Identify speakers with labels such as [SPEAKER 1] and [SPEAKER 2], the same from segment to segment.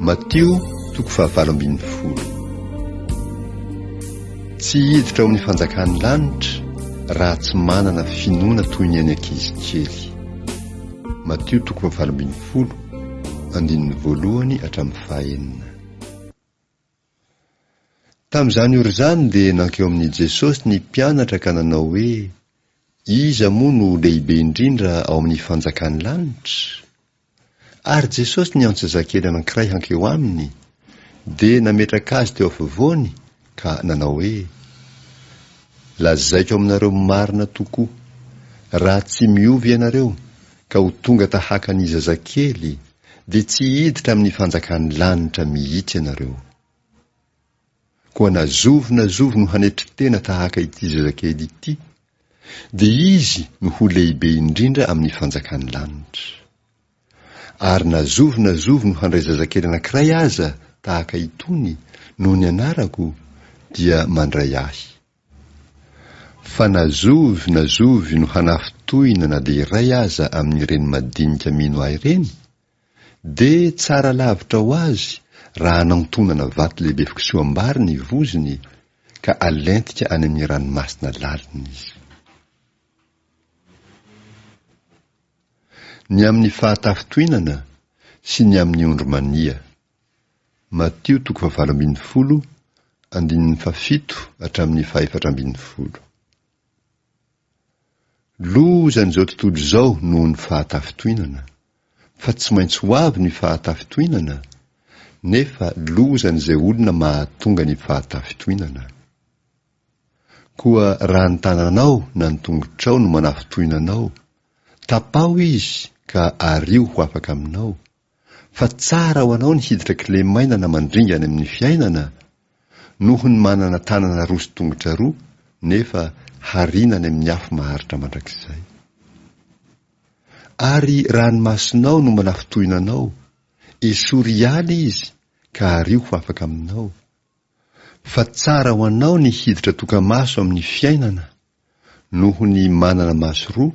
[SPEAKER 1] Matio toko fahavalo ambin'ny folo. Tsy hiditra ao amin'ny fanjakan'ny lanitra raha tsy manana finoana toy ny an'ny ankizy kely. Matio toko fahavalo ambin'ny folo, andininy voalohany hatramin'ny fahenina. Tamin'izany ora izany dia nankeo amin'i Jesosy ny mpianatra ka nanao hoe, Iza moa no lehibe indrindra ao amin'ny fanjakan'ny lanitra? Ary Jesosy niantso zazakely anankiray hankeo aminy, dia nametraka azy teo afovoany ka nanao hoe, Lazaiko aminareo marina tokoa, raha tsy miova ianareo ka ho tonga tahaka ny zazakely, dia tsy hiditra amin'ny fanjakan'ny lanitra mihitsy ianareo. Koa na zovy na zovy no hanetry tena tahaka ity zazakely ity, dia izy no ho lehibe indrindra amin'ny fanjakan'ny lanitra. Ary na zovy na zovy no handray zazakely anankiray aza tahaka itony noho ny anarako, dia mandray ahy. Fa na zovy na zovy no hanafintohina na dia iray aza amin'ireny madinika mino ahy ireny, dia tsara lavitra ho azy raha anantonana vato lehibe fikosoham-bary ny vozony ka alentika any amin'ny ranomasina lalina izy. Ny amin'ny fahatafintohinana sy ny amin'ny ondry mania. Matio toko fahavalo ambin'ny folo, andininy fahafito hatramin'ny fahefatra ambin'ny folo. Lozan'izao tontolo izao noho ny fahatafintohinana, fa tsy maintsy ho avy ny fahatafintohinana, nefa lozan'izay olona mahatonga ny fahatafintohinana. Koa raha ny tananao na ny tongotrao no manafintohina anao, tapaho izy ka ario ho afaka aminao, fa tsara ho anao ny hiditra kilemaina na mandringa any amin'ny fiainana noho ny manana tanana roa sy tongotra roa nefa hariana any amin'ny afo maharitra mandrakizay. Ary raha ny masonao no manafintohina anao, esory hiala izy ka ario ho afaka aminao, fa tsara ho anao ny hiditra toka-maso amin'ny fiainana noho ny manana maso roa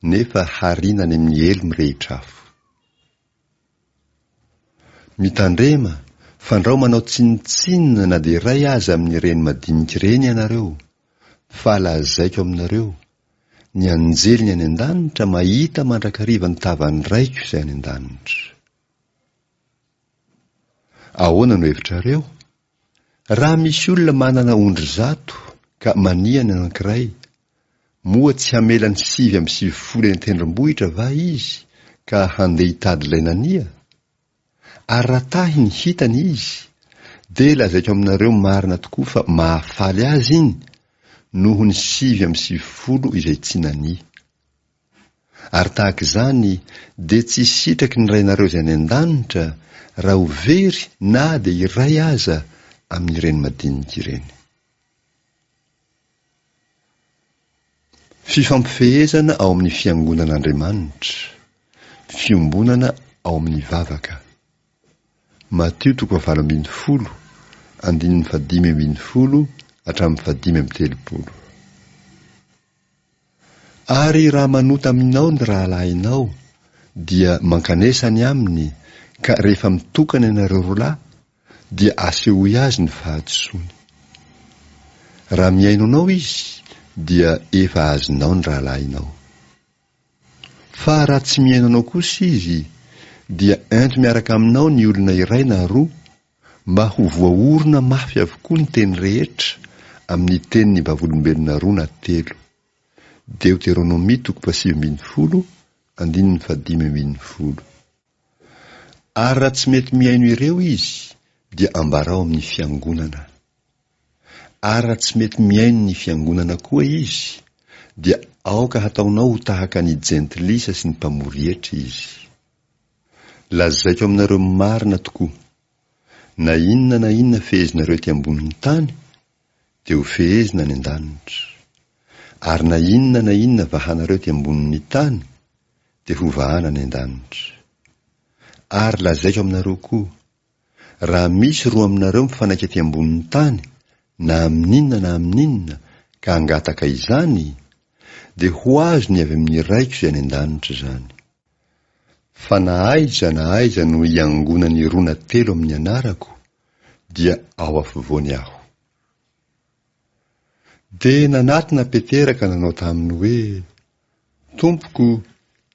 [SPEAKER 1] nefa hariana any amin'ny helo mirehitra afo. Mitandrema, fandrao manao tsinontsinona na dia iray aza amin'ireny madinika ireny ianareo, fa lazaiko aminareo, ny anjeliny any an-danitra mahita mandrakariva ny tavan'ny Raiko izay any an-danitra. Ahoana no hevitrareo? Raha misy olona manana ondry zato ka mania ny anankiray, moa tsy hamela ny 99 eny an-tendrombohitra va izy ka handeha hitady ilay nania? Ary raha tahiny hitany izy, dia lazaiko aminareo marina tokoa fa mahafaly azy iny noho ny 99 izay tsy nania. Ary tahaka izany dia tsy sitraky ny Rainareo izay any an-danitra raha ho very na dia iray aza amin'ireny madinika ireny. Fifampifehezana ao amin'ny Fiangonan'Andriamanitra, Fiombonana ao amin'ny vavaka. Matio toko fahavalo ambin'ny folo, andininy fahadimy ambin'ny folo hatramin'ny fahadimy amby telopolo. Ary raha manota aminao ny rahalahinao, dia mankanesa any aminy, ka rehefa mitokana ianareo roa lahy, dia asehoy azy ny fahadisoany. Raha mihaino anao izy, dia efa azonao ny rahalahinao. Fa raha tsy mihaino anao kosa izy, dia ento miaraka aminao ny olona iray na roa, mba ho voaorina mafy avokoa ny teny rehetra amin'ny tenin'ny vavolombelona roa na telo. Deoteronomia toko fahasivy ambin'ny folo, andininy fahadimy ambin'ny folo. Ary raha tsy mety mihaino ireo izy, dia ambarao amin'ny fiangonana. Ary raha tsy mety mihaino ny fiangonana koa izy, dia aoka hataonao ho tahaka ny jentilisa sy ny mpamory hetra izy. Lazaiko aminareo marina tokoa, na inona na inona fehezinareo ety ambonin'ny tany, dia ho fehezina any an-danitra. Ary na inona na inona vahanareo ety ambonin'ny tany, dia ho vahana any an-danitra. Ary lazaiko aminareo koa, raha misy roa aminareo mifanaiky ety ambonin'ny tany, na amin'inona na amin'inona, ka hangataka izany, dia ho azony avy amin'ny Raiko izay any an-danitra izany. Fa na aiza na aiza no iangonan'ny roa na telo amin'ny anarako, dia ao afovoany Aho. Dia nanatona Petera ka nanao taminy hoe, Tompoko,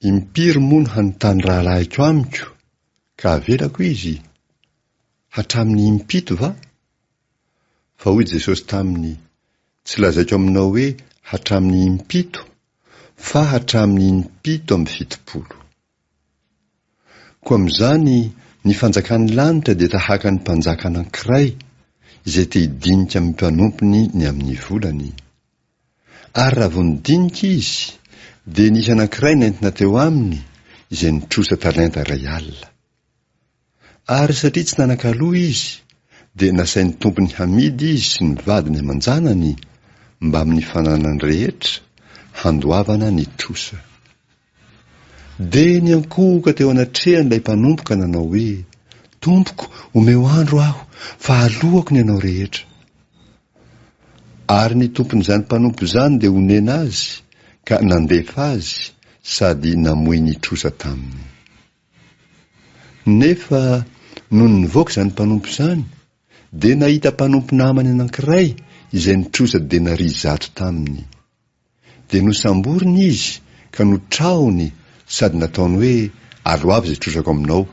[SPEAKER 1] impiry moa no hanontany rahalahiko amiko, ka avelako izy? Hatramin'ny impito va? Fa hoy Jesosy taminy, Tsy lazaiko aminao hoe hatramin'ny impito, fa hatramin'ny impito amby 70. Koa amin'izany, ny fanjakan'ny lanitra dia tahaka ny mpanjaka anankiray izay te hidinika amin'ny mpanompony ny amin'ny volany. Ary raha vao nidinika izy, dia nisy anankiray nentina teo aminy izay nitrosa talenta iray alina. Ary satria tsy nanan-kaloa izy, dia nasain'ny tompony hamidy izy sy ny vadiny aman-janany mbamin'ny fananany rehetra, handoavana ny trosa. Dia niankohoka teo anatrehany ilay mpanompo ka nanao hoe, Tompoko, omeo andro aho, fa aloako ny anao rehetra. Ary ny tompon'izany mpanompo izany dia onena azy ka nandefa azy sady namoy ny trosa taminy. Nefa nony nivoaka izany mpanompo izany, dia nahita mpanompo namany anankiray izay nitrosa denaria 100 taminy. Dia nosamboriny izy ka notrahony sady nataony hoe, Aloavy izay trosako aminao.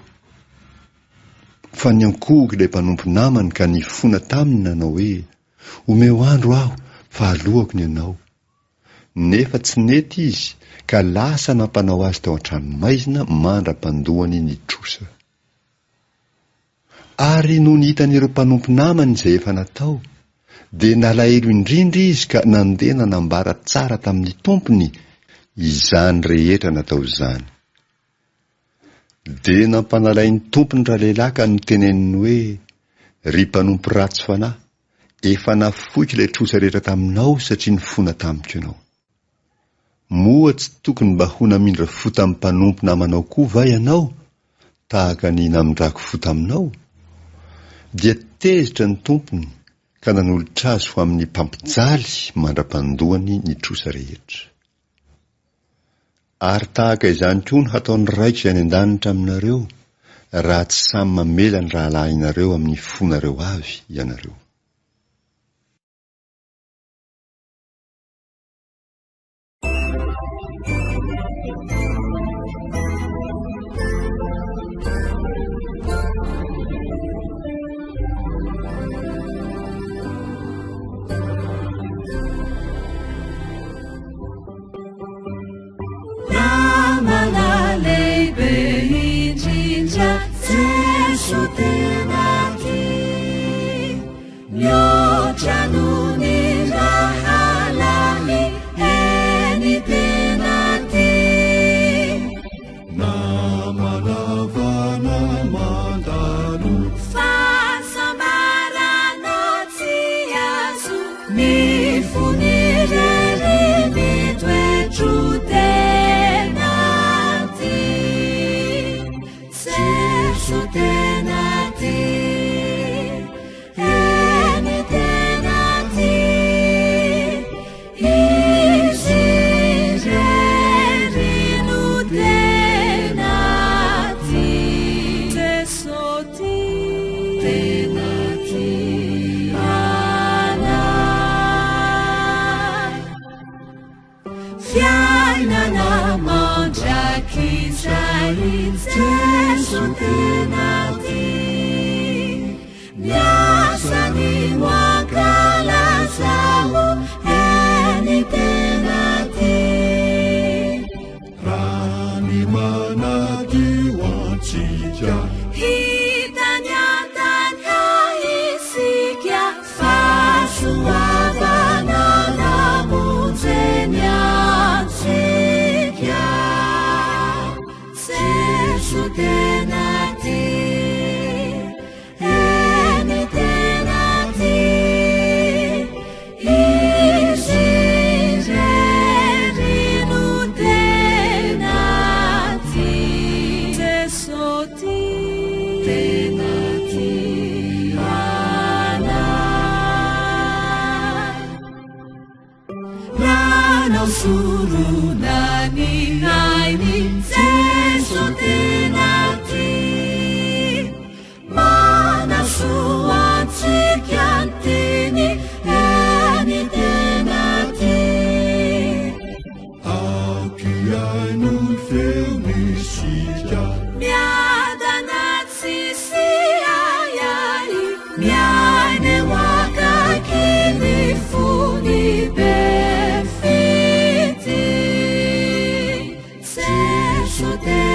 [SPEAKER 1] Fa niankohoka ilay mpanompo namany ka nifona taminy nanao hoe, Omeo andro aho fa aloako ny anao. Nefa tsy nety izy ka lasa nampanao azy tao an-tranomaizina mandra-pandoany ny trosa. Ary nony hitan'ireo mpanompo namany izay efa natao, dia nalahelo indrindra izy ka nandeha nanambara tsara tamin'ny tompony izany rehetra natao izany. Dia nampanalain'ny tompony ralehilahy ka noteneniny hoe, Ry mpanompo ratsy fanahy, efa nafoiko ilay trosa rehetra taminao satria nifona tamiko ianao. Moa tsy tokony mba ho namindra fo tamin'ny mpanompo namanao koa va ianao, tahaka ny namindrako fo taminao? Dia tezitra ny tompony ka nanolotra azy ho amin'ny mpampijaly mandra-pandoany ny trosa rehetra. Ary tahaka izany koa no hataon'ny Raiko izay any an-danitra aminareo, raha tsy samy mamela ny rahalahinareo amin'ny fonareo avy ianareo.
[SPEAKER 2] Namana lehibe indrindra Jeso tena tia Mihoatra noho ny rahalahy Eny tena tia
[SPEAKER 3] Namana vana mandalo
[SPEAKER 2] Fahasambarana tsy azo Ny fony irery mitoetro tena tia Jeso tena tia Eny tena tia Izy irery no tena tia Jeso tia Tena tia anay Fiainana mandrakizay Jeso tena tia Miasa ny ho ankalazao Eny tena tia
[SPEAKER 3] Raha ny manadio antsika
[SPEAKER 2] Hitany an-tany isika Fahasoavana namonjeny antsika Jeso tena tia Eny tena tia Izy irery no tena tia Jeso tia Tena tia anay Nanao sorona ny ainy Jeso tena Jeso tena.